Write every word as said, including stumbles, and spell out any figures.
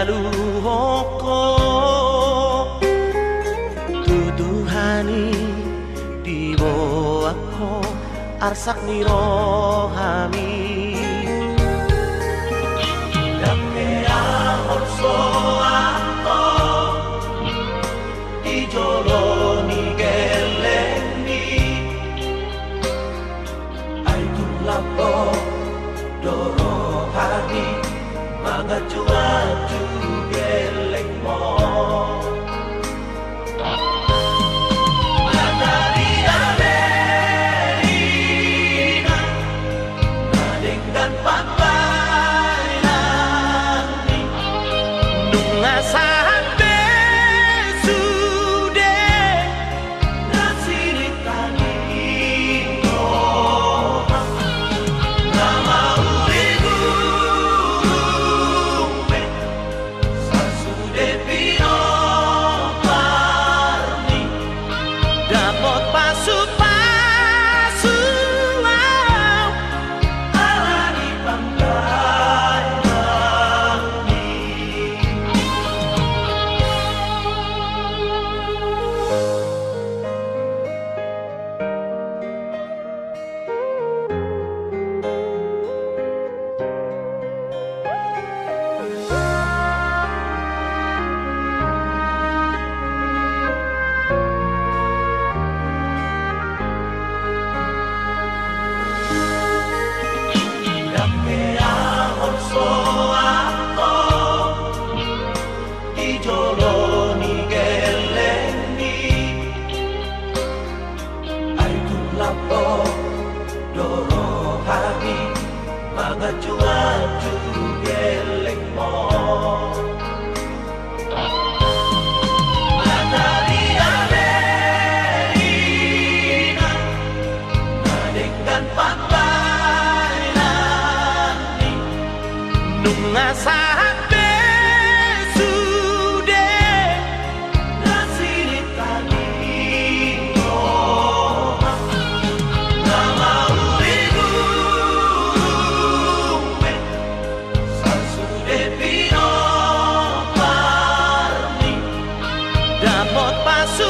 Aluhon ho tu Tuhan i, diboan ho arsak ni rohami. Dang pe ahu soang ho di jolo ni gellengmi. Ai tung lambok do rohami manganju-anju gellengmon. Mata dia berina na denggan pambahenanmi. Nunga sahat be sude na sinitangihon ho, na mauri guru be sasude pinompar ni. Dapot pasu-pasu ahu ala ni pambahenanmi. Dang pe ahu soang ho di jolo ni gellengmi. Ai tung lambok do rohami manganju-anju gellengmon. Mata dia berina na denggan pambahenanmi. Nunga sahat be sude na sinitangihon ho, na mauri guru be sasude pinompar ni. Dapot pasu